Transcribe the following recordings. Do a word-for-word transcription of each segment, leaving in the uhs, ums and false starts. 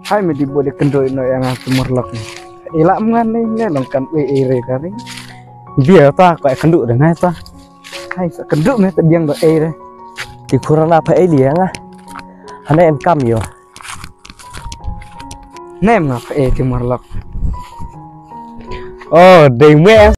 Hai me di bo de kynduh ïa nga ki morlok. Ila mngan ne ne long kan wei ei re ka ring. Bia ta ko kynduh de ngai ta. Hai sa kynduh me ta biang do ei re. Ti kurana pa ei dia nga. Hane en kam yo. Nem nga pa ei ti morlok. Oh, dei me.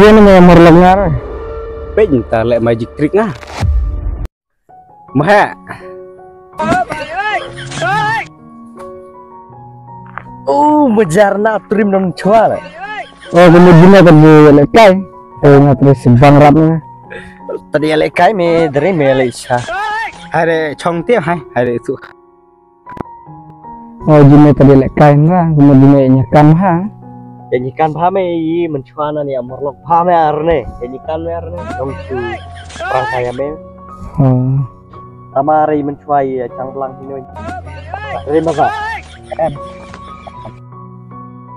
Yen me morlok nga re. Peit ta leh magic trick nga. Maha. Oh, majar na trim nam chwa le. Oh, kene bina ka bu le kai. Oh, nga terus bang rap na. Tadi le kai me dari me le sha. Hare chong te hai, hare tu. Oh, jine tadi lek kai nra, kuma jine nyakan bha. Ya nyakan bha me i menchua na ni amorlok bha me arne. Ya nyakan me arne. Dong tu perang kaya me. Oh. Tama re menchua i chang belang hino. Re masa. Em.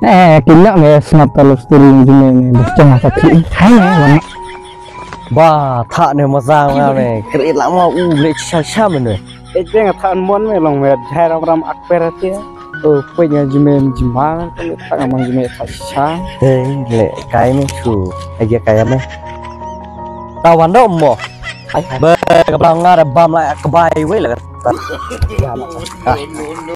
Eh, kina me snap ta love story jine me. Bachang asa ki. Hai me, wana. Ba, tha ne maza nga me. Kre la ma u le cha cha me ne. E jeng tha an mon me long me jai ram ram ak per te. O pui nya jime jima ka le tha mang jime tha cha. Te le kai me chu. Ai ge kai me. Ta wan do mo. Ai ba ka bang nga da bam la ka bai we la.